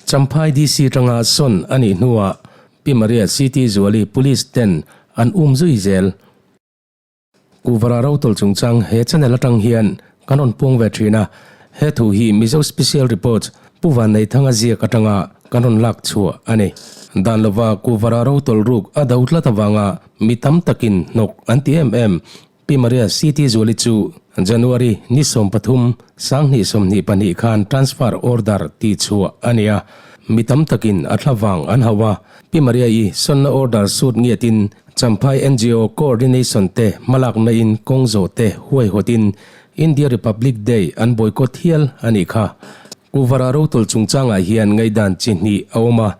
Champhai DC tanga sawn a nih hnuah Pi Maria CT Zuali Police ten an um zui zel. Kuvara rotawlh chungchang he channel atang hian kan rawn puang ve thin a, he thu hi Mizo Special Reports Pu Vanneithanga ziak atanga kan rawn lak chhuah a ni. Dan lova Kuvara rotawlh ruk a do tlat avanga mi tam takin hnawk an ti em em. Pi Maria CT Zuali chu January ni 13, 2022 khan transfer order tih chhuah a ni a, mi tam takin a thla vang an hauh a. Pi Maria-i sawnna order sut ngiatin Champhai ngo coordination te hmalakna in kawng zawh te huaihawtin India Republic Day an boycott hial a nih kha. Kuvara rotawlh chungchangah hian ngaihdan chi hnih a awm a,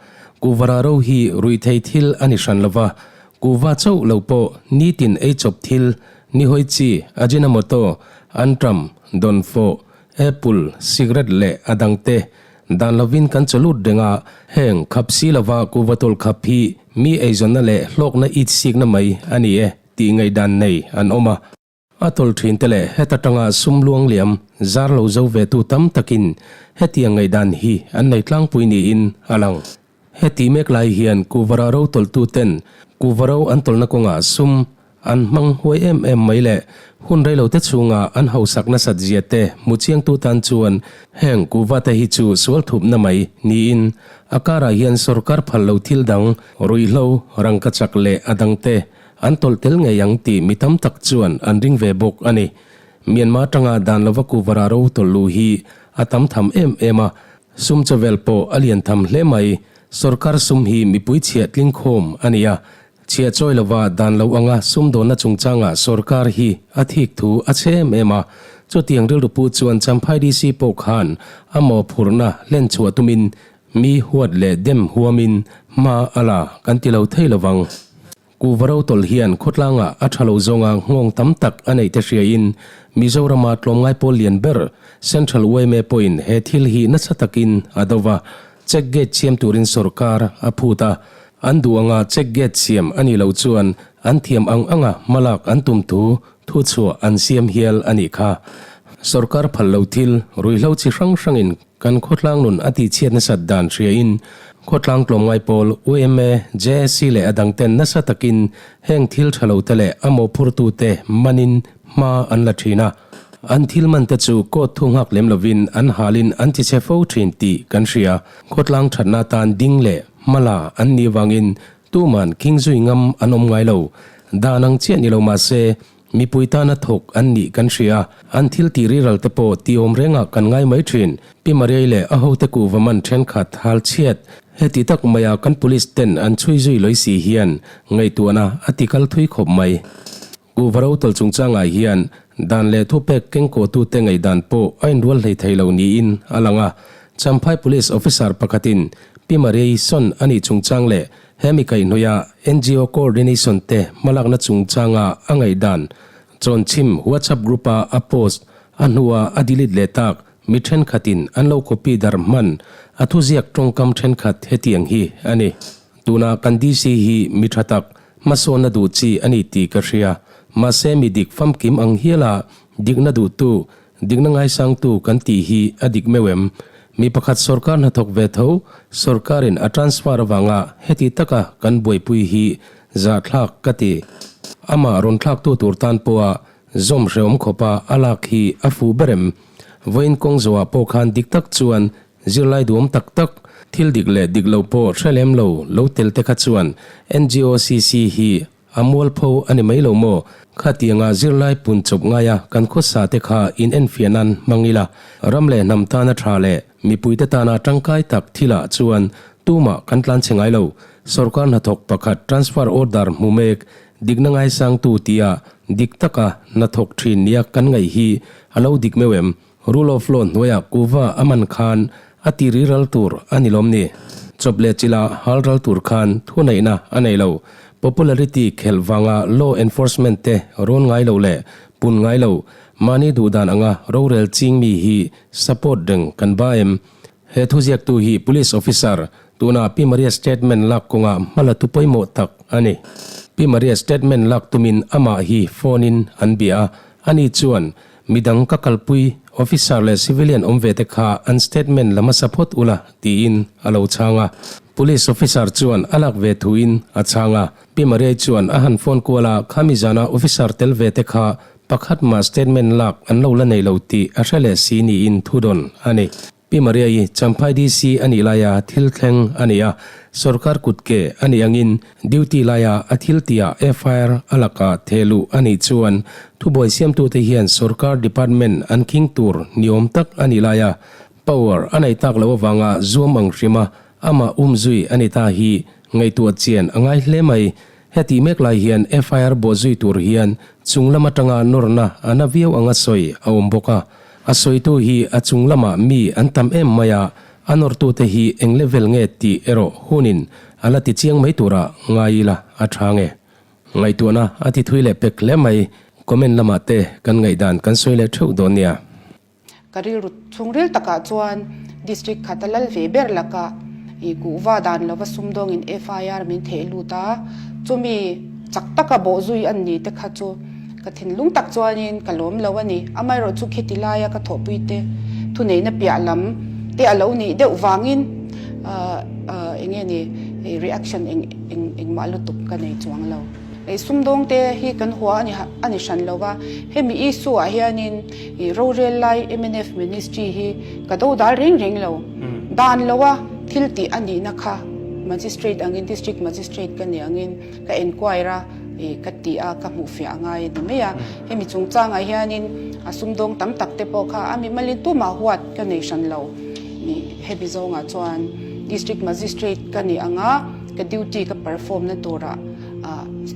Kuvara ro hi ruihthei thil a ni hran lova, Kuva chauh lo pawh nitin ei chawp thil, nihawi chi, Ajinomoto, anṭam, dawnfawh, apple, cigarette leh a dangte dan lovin kan chaw lut reng a, heng khap si lova kuva tawlh khap hi mi eizawnna leh hlawkna it sikna mai a ni e tih ngaihdan nei an awm a. A tawlh thin te leh heta tanga sum luang liam zar lo zo ve tu tam takin hetiang ngaihdan hi an nei tlangpui niin a lang. Heti mek lai hian Kuvara ro tawlhtu ten Kuva ro an tawlhna kawngah sum an hmang huai em em mai leh hun reilo te chhunga an hausak nasat zia te hmu chiangtu tan chuan heng Kuva te hi chu sual thupna mai niin a karah hian sorkar phal lo thil dang ruihhlo rangkachak leh a dangte An tawlh tel ngei ang tih mi tam tak chuan an ring ve bawk a ni. Myanmar tanga dan lova Kuvara ro tawlh luh hi a tam tham em em a, sum chawvel pawh a lian tham hle mai. Sorkar sum hi mipui chhiah tling khawm a ni a, chhiah chawi lova dan lo anga sum dawnna chungchangah sorkar hi a thik thu a chhe em em a. Chutiang rilru pu chuan Champhai DC pawh khan a mawhphurhna hlen chhuah tumin mi huat leh dem huamin hma a la kan ti lo thei lovang. Kuva rotawlh hian khawtlangah a tha lo zawnga nghawng tam tak a neih te hriain Mizorama tlawmngai pawl lian ber Central yma pawhin he thil hi nasa takin a do va, check gate siam turin sorkar a phut a, an duh anga check gate siam a nih loh chuan an thiam ang anga hmalak an tum thu thuchhuah an siam hial a nih kha. Sorkar phal lo thil ruihhlo chi hrang hrangin Kan khawtlang nun a tihchhiat nasat dan hriain khawtlang tlawmngai pawl yma, JSC leh a dangten nasa takin heng thil tha lo te leh a mawhphurtute manin hma an la thin a. An thil man te chu court thu nghak lem lovin an halin an ti chhe fo thin tih kan hria. Khawtlang thatna tan ding leh hmala an nih vangin tuman khing zui ngam an awm ngai lo. Dan ang chiah ni lo mahse Mipui tana thawk an nih kan hria, an thil tih riral te pawh ti awm rengah kan ngai mai thin. Pi Mariai leh a hote kuhva man thenkhat hal chhiat heti tak maia kan police ten an chhui zui lawih si hian ngaihtuahna a ti kal thui khawp mai. Kuhva ro tawlh chungchangah hian dan leh thupek kengkawhtute ngaihdan pawh a inrual hlei thei lo niin a lang a. Champhai Police Officer pakhatin Pi Mariai sawn a nih chungchang leh Hemi kaihhnawih a ngo coordination te hmalakna chungchanga a ngaihdan Chawnchhim WhatsApp group a a post a hnua a delete leh tak mi thenkhatin an lo copy darh hman a thuziak tawngkam thenkhat hetiang hi a ni. Tuna kan DC hi mi tha tak hmasawnna duh chi a ni tih ka hria. Mahse mi dik famkim ang hiala dikna duhtu Dikna ngaisangtu kan tih hi a dik meuh em? Mi pakhat sorkar hnathawk ve tho, sorkarin a transfer avanga heti taka kan buaipui hi zahthlak ka ti. Amah rawn thlaktu tur tan pawha zawm hrehawm khawpa a lak hi a fuh ber em? Vawiin kawng zawhah pawh khan dik tak chuan zirlai duhawm tak tak, thil dik leh dik lo pawh hre lem lo lo tel te kha chuan NGOCC hi A mualpho a ni mai lo maw? Khatianga zirlai pun chawp ngaia kan khawsa te kha in enfiah nan hmang ila, ram leh hnam tana tha leh mipuite tana tangkai tak thilah chuan tumah kan tlan chhe ngai lo. Sorkar hnathawk pakhat transfer order hmu mek dikna ngaisangtu tia dik taka hnathawk thin nia kan ngaih hi a lo dik meuh em? Rule of law hnuaiah kuva a man khan a ti riral tur a ni lawm ni? Chawp leh chila hal ral tur khan thuneihna a nei lo. Popularity khelh vanga law enforcement te rawn ngai lo leh pun ngai lo, mahni duhdan anga rorel ching mi hi support reng kan ba em? He thuziaktu hi police officer, tuna Pi Maria statement lak kawnga hmala tu pawimawh tak a ni. Pi Maria statement lak tumin amah hi phone in an bia a, ani chuan Midang ka kalpui Officer leh civilian awm ve te kha an statement la hmasa phawt ula tiin a lo chhang a. Police officer chuan a lak ve thuin a chhang a. Pi Mariai chuan a han phone kual a, khami zana officer tel ve te kha pakhat mah statement lak an lo la nei lo tih a hre leh si niin thu dawn a ni. Pi Maria-i Champhai DC a nih laia thil thleng a ni a, sorkar kut ke a nih angin duty laia a thil tihah FIR a lakah theh luh a nih chuan thubuai siamtute hian sorkar department an khing tur ni awm tak a nih laia power a neih tak loh avanga zuam ang hrima amah umzui a ni ta hi ngaihtuah chian a ngai hle mai. Hetih mek lai hian FIR bawhzui tur hian chung lam atanga nawrna a na viau anga sawi a awm bawk a. A sawitu hi a chung lamah mi an tam em mai a, a nawrtute hi eng level nge tih erawh hunin a la ti chiang mai tura ngai ila a tha nge. Ngaihtuahna a ti thui leh pek hle mai, comment lamah te kan ngaihdan kan sawi leh theuh dawn nia. Ka rilru chhungril takah chuan District khat a lal ve ber lakah i kuhva dan lova sumdawngin FIR min theh lut a, chumi chak taka bawhzui an ni te kha chu ka thinlung tak chuanin ka lawm lo a ni. Amaherawh chu khiti laia ka thawhpui te thuneihna piah lam te a lo nih deuh vangin eng nge ni reaction eng engmah lutuk ka nei chuang lo. Sumdawng te hi kan hua a ni hran lo va, hemi issue ah hianin I rorel lai mnf ministry hi ka do dal reng reng lo. Dan lo a thil tih a nihna kha magistrate angin district magistrate ka nih angin ka enquire a i ka tih a ka hmuh fiah a ngai a ni mai a. Hemi chungchangah hianin a sumdawng tam tak te pawh kha a mimalin tumah huat ka nei hran lo. I hemi zawngah chuan district magistrate ka nih anga ka duty ka perform na turah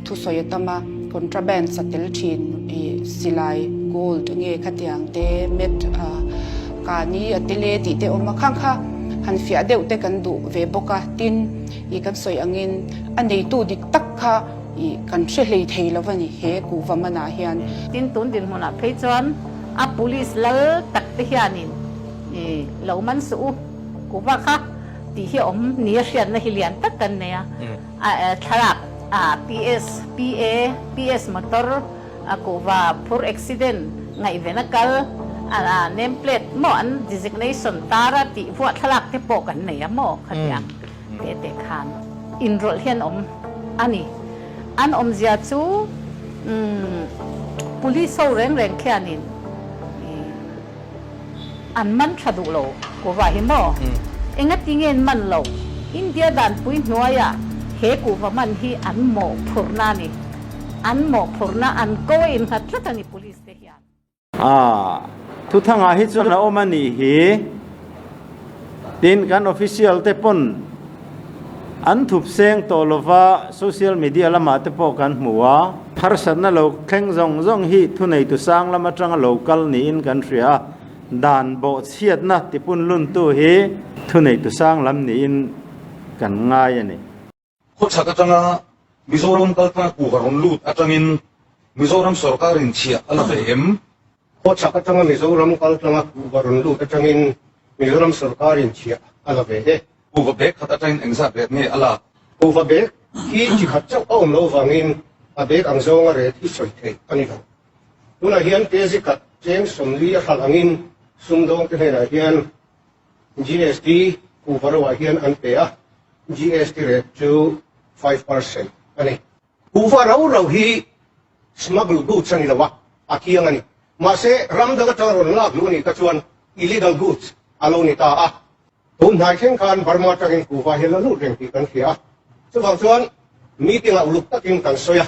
Thusawi a tam a, contraband sa tel thin i silai, gold nge khatiang te, meth kani a tel e tih te awm a, khang kha han fiah deuh te kan duh ve bawk a, tin i kan sawi angin a neitu dik tak kha i kan hre hlei thei lo a ni he kuhva manah hian. Tin tun dinhmunah phei chuan a police lal tak te hianin i lo man suh u kuhva kha tih hi a awm ni a hriatna hi lian tak kan nei a. Thlalak ah PS, PA, PS motor a kuhva phur accident ngaihven a kal a name plate maw an designation tar a tih vuah thlalak te pawh kan nei a maw khatiang te te khan inrawlh hian awm a ni. An awmzia chu police ho reng reng khianin An man tha duh lo kuhva hi maw? Engati nge an man lo? India danpui hnuaiah he kuhva man hi an mawhphurhna a ni. An mawhphurhna an ko a innghat tlat a ni police te hian. A, thuthangah hi chuan a awm a nih hi. Tin, kan official te pawn an thup seng tawh lova social media lamah te pawh kan hmu a. Harsatna lo thleng zawng zawng hi thuneitu sang lam atanga lo kal niin kan hria a, dan bawhchhiatna tipun luntu hi thuneitu sang lam niin kan ngai a ni. Khawchhak atanga Mizoram kaltlang kuhva rawn lut atangin Mizoram sorkarin chhiah a la ve em? Khawchhak atanga Mizoram kaltlanga kuhva rawn lut atangin Mizoram sorkarin chhiah a la ve e. Kuhva bag khat atangin engzat ret nge a lak? Kuhva bag hi chi khat chauh a awm loh vangin a bag ang zawnga ret hi sawi theih a ni lo. Tunah hian kg khat cheng 40 a hralh angin sumdawngte hnenah hian GST kuhva roah hian an pe a, GST rate chu 5% a ni. Kuhva ro ro hi smuggle goods a ni lo a, a thiang a ni. Mahse, ram dang atanga rawn lak luh a nih kha chuan illegal goods a lo ni ta a. Tun hnai thleng khan Burma atangin kuhva hi a la lut reng tih kan hria a. Chuvang chuan meeting-ah uluk takin kan sawi a.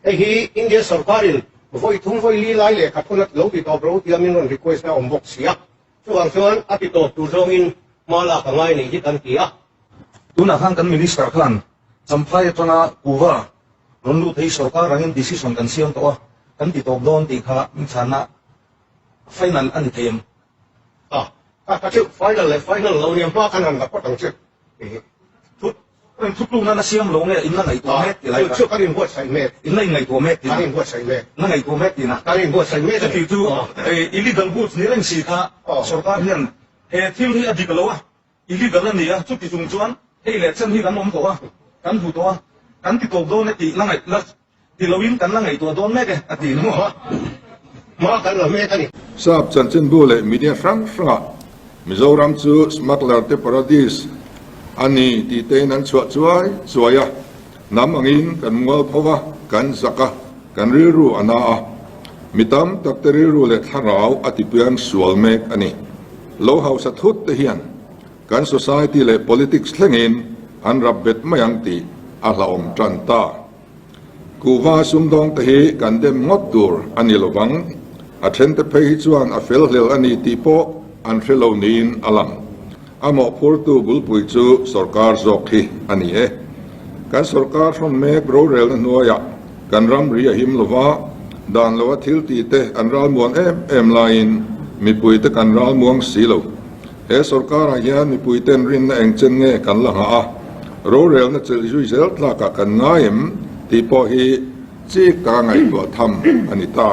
Hei hi India sorkarin vawi thum vawi li lai lehkha thun a ti lo ti tawp ro tia min rawn request a awm bawk si a. Chuvang chuan a ti tawp tur zawngin hma lak a ngai nei hi kan ti a. Tunah khan kan Minister khan Champhai atanga Kuva rawn lut hi sorkar angin decision kan siam tawh a, kan ti tawp dawn tih kha min chhanna final a ni thei em? A, ka chu final leh final lo nia hma khan han la phawt ang che. Thu in thutlukna na siam lo nge in la ngaihtuah mek ti lai kha. Chu kan inbuatsaih mek. In la inngaihtuah mek tina. Kan inbuatsaih mek. La ngaihtuah mek tina. Kan inbuatsaih mek a ni. Chuti chu illegal goods ni reng si kha sorkar hian he thil hi a dik lo a, illegal a ni a, chuti chung chuan hei leh chen hi kan awm tawh a, kan hmu tawh a, kan ti tawp dawn e tih la ngaih la ti loin kan la ngaihtuah dawn mek e a ti maw. Hma kan la mek a ni. Sap chanchinbu leh media hrang hrangah Mizoram chu smuggler te paradise a ni tih tein an chhuah chuai chuai a, hnam angin kan mual pho va, kan zak a, kan rilru a na a. Mi tam tak te rilru leh thlarau a tipiang sual mek a ni. Lo hausa thut te hian kan society leh politics thlengin an rap bet mai ang tih a hlauhawm tan ta. Kuhva sumdawng te hi kan dem ngawt tur a ni lovang, a thente phei hi chuan a fel hlel a ni tih pawh an hre lo niin a lang. A mawhphurtu bulpui chu sawrkar zawk hi a ni e. Kan sawrkar hrawn mek rorelna hnuaiah kan ramri a him lova, dan loa thil tih te an ralmuan em em laiin mipuite kan ralmuang si lo. He sawrkarah hian mipuiten rinna engchen nge kan la nghah a, rorelna chelh zui zel tlakah kan ngai em tih pawh hi chik taka ngaihtuah tham a ni ta.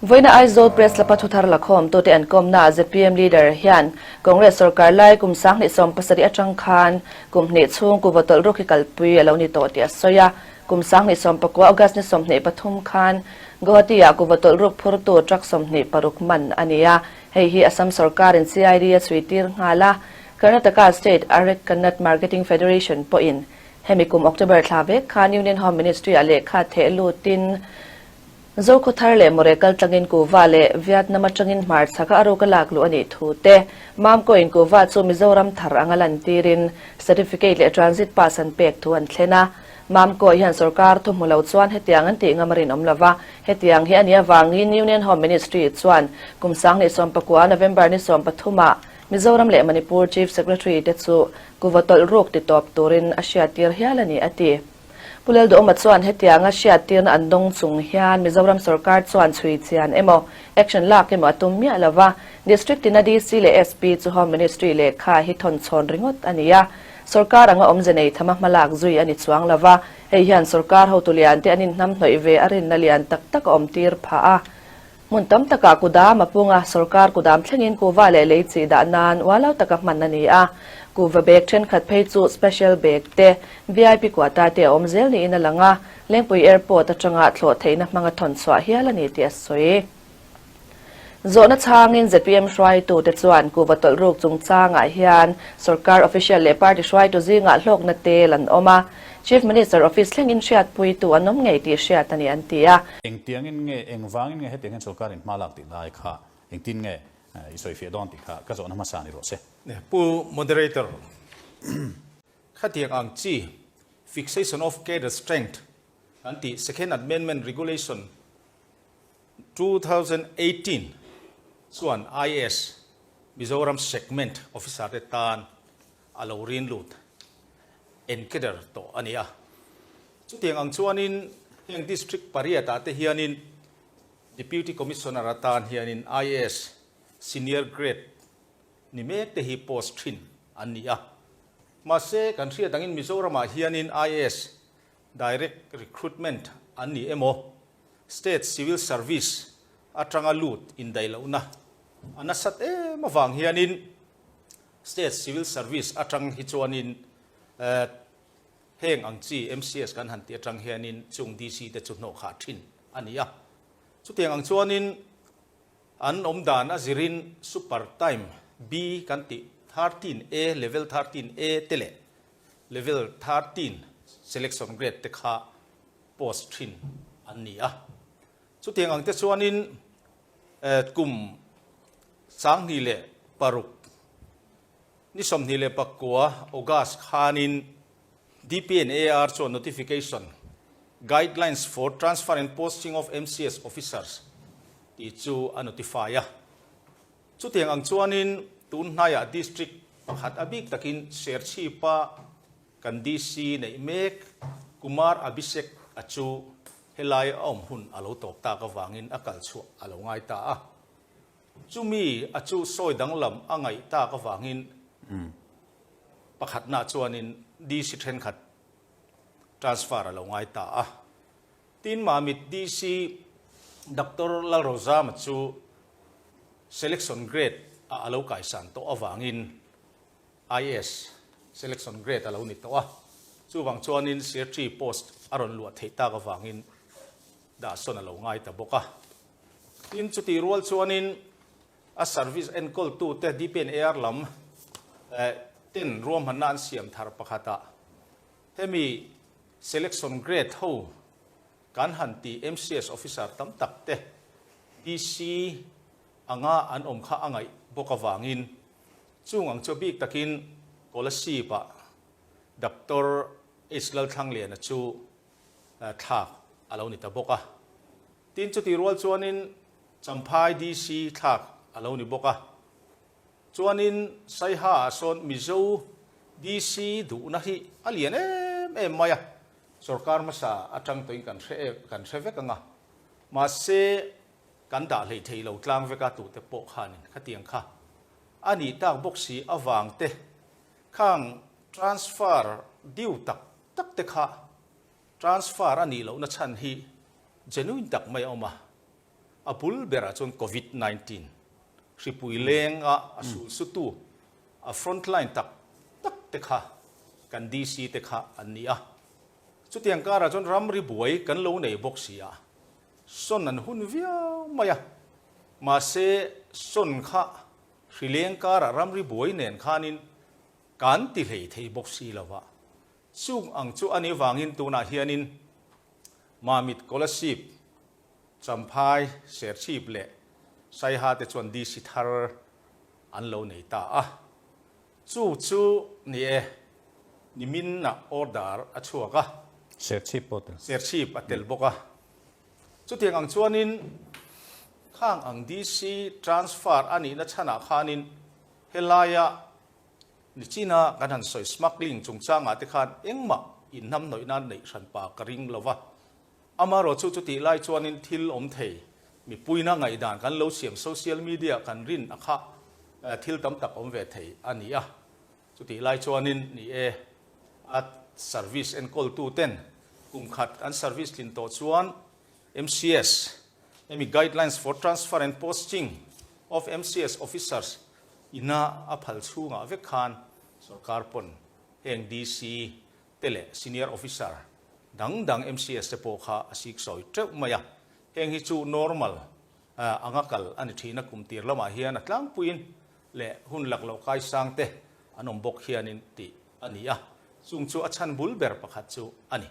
Vawiina Aizawl Press Club-a thuthar lakhawm tute an kawmnaah zpm leader hian Congress sawrkar lai kum 2017 atang khan kum hnih chhung kuva tawlh ruk hi kalpui a lo ni tawh tih a sawi a. Kum 2019 August ni 23 khan Guwahati-ah kuva tawlh ruk phurtu truck 26 man a ni a. Hei hi Assam sorkarin CID a chhui tir nghal a, Karnataka State Areca Nut Marketing Federation pawhin hemi kum October thla vek khan Union Home Ministry-ah lehkha theh lutin Zokhawthar leh Mawre kaltlangin Kuva leh Vietnam atangin hmarchhaka a ruk a lak luh a nih thu te, Mamkawiin Kuva chu Mizoram thar anga lantirin Certificate leh Transit Pass an pek thu an thlen a. Mamkawi hian sorkar thu hmu lo chuan hetiang an tih ngam a rinawm lo va, hetiang hi a nih avangin Union Home Ministry chuan kum 2019 November ni 13 ah Mizoram leh Manipur Chief Secretary te chu kuva tawlh ruk ti tawp turin a hriattir hial a ni a ti. Pu Lalduhawma chuan hetianga hriattirna an dawng chung hian Mizoram sorkar chuan chhui chian emaw action lak emaw a tum miah lo va, District tina DC leh SP chu Home Ministry lehkha hi thawn chhawn ringawt a ni a. Sorkar anga awmze nei thama hmalak zui a ni chuang lo va, hei hian sorkar hotu lian te an inhnam hnawih ve a rinna lian tak tak a awm tir phah a. Hmun tam takah kudam a pung a, sorkar kudam thlengin kuva leh lei chi dah nan ualau taka hman a ni a. Kuva bag thenkhat phei chu special bag te, vip quota te a awm zel niin a lang a, Lengpui Airport atanga thlawh theihna hmanga thawn chhuah hial a ni tih a sawi. Zawhna chhangin zpm hruaitute chuan kuva tawlh ruk chungchangah hian sorkar official leh party hruaitu zingah hlawkna tel an awm a, Chief Minister office thlengin hriatpuitu an awm ngei tih hriat a ni an ti a. Engtiangin nge, engvangin nge hetiang hian sorkarin hma lak tih lai kha engtin nge i sawifiah dawn tih kha ka zawhna hmasa ni rawh se. Pu Moderator, khatiang ang chi Fixation of Cadre Strength kan tih Second Amendment Regulation 2018 chuan IAS Mizoram Segment Officer te tan a lo rin lut encader tawh a ni a. Chutiang ang chuanin heng District pariat ah te hianin Deputy Commissioner atan hianin IAS Senior Grade ni mek te hi post thin an ni a. Mahse kan hriat angin Mizoram ah hianin IAS Direct Recruitment an ni emaw, State Civil Service atanga lut indaih lohna a nasat em avang hianin State Civil Service atang hi chuanin heng ang chi MCS kan han tih atang hianin chung DC te chu hnawh khah thin a ni a. Chutiang ang chuanin an awm dan a zirin Super Time B kan tih 13A, Level 13A te leh Level 13 Selection Grade te kha post thin an ni a. Chutiang ang te chuanin kum 2006 ni 29 August khanin DPNAR chuan notification Guidelines for Transfer and Posting of MCS Officers tih chu a notify a. Chutiang ang chuanin tun hnaiah District pakhat a bik takin Serchhipa kan DC neih mek Kumar Abhishek a chu helai a awm hun a lo tawp tak avangin a kal chhuah a lo ngai ta a. Chumi a chu sawi danglam a ngaih tak avangin pakhatna chuanin DC thenkhat transfer a lo ngai ta a. Tin Mamit DC Doctor Lalrozama chu Selection Grade ah a lo kaisan tawh avangin IAS Selection Grade a lo ni tawh a, chuvang chuanin Secretary post a rawn luah theih tak avangin dahsawn a lo ngai ta bawk a. Tin, chutih rual chuanin a service enkawltute DPNAR lam ten ruahmanna an siam thar pakhatah hemi selection grade ho kan han tih MCS officer tam tak te DC anga an awm kha a ngaih bawk avangin chung ang chu bik takin Kolasib ah Doctor H Lalthlangliana chu thlak a lo ni ta bawk a. Tin chutih rual chuanin Champhai DC thlak a lo ni bawk a. Chuanin Saiha ah sawn Mizo DC duhna hi a lian em em mai a, sorkar hmasa atang tawhin kan hre em kan hre vek ang a. Mahse kan dah hlei thei lo tlang vek a tute pawh khanin khatiang kha a nih tak bawk si avang te khang transfer due tak tak te kha Transfer a nih lohna chhan hi genuine tak mai a awm a, a bul berah chuan Covid 19 hripui leng a a sul sutu a front line tak tak te kha kan DC te kha an ni a. Chutiang karah chuan ramri buai kan lo nei bawk si a, sawn an hun viau mai a, mahse sawn kha hri leng karah ramri buai nen khanin kan ti hlei thei bawk si lo va. Chung ang chu a nih vangin tunah hianin Mamit Kolasib, Champhai, Serchhip leh Saiha te chuan DC thar an lo nei ta a. Chu chu ni e, nimin ah order a chhuak a. Serchhip pawh a tel. Serchhip a tel bawk a. Chutiang ang chuanin khang ang DC transfer a nihna chhanah khanin helaia Nichina kan han sawi smuggling chungchangah te khan engmah inhnamhnawih nan neih hranpa ka ring lo va. Amaherawh chu chutih lai chuanin thil awm thei, mipuina ngaihdan kan lo siam social media kan rin a kha thil tam tak awm ve thei a ni a. Chutih lai chuanin ni e, a service enkawltu ten kum khat an service tlin tawh chuan MCS, hemi Guidelines for Transfer and Posting of MCS Officers ina a phal chhungah vek khan sorkar pawn heng DC te leh senior officer dang dang MCS te pawh kha a siksawi teuh mai a. Heng hi chu normal anga kal a ni thin a, kum tir lamah hian a tlangpuiin leh hun lak loh kaisang te an awm bawk hianin tih a ni a, chung chu a chhan bul ber pakhat chu a ni.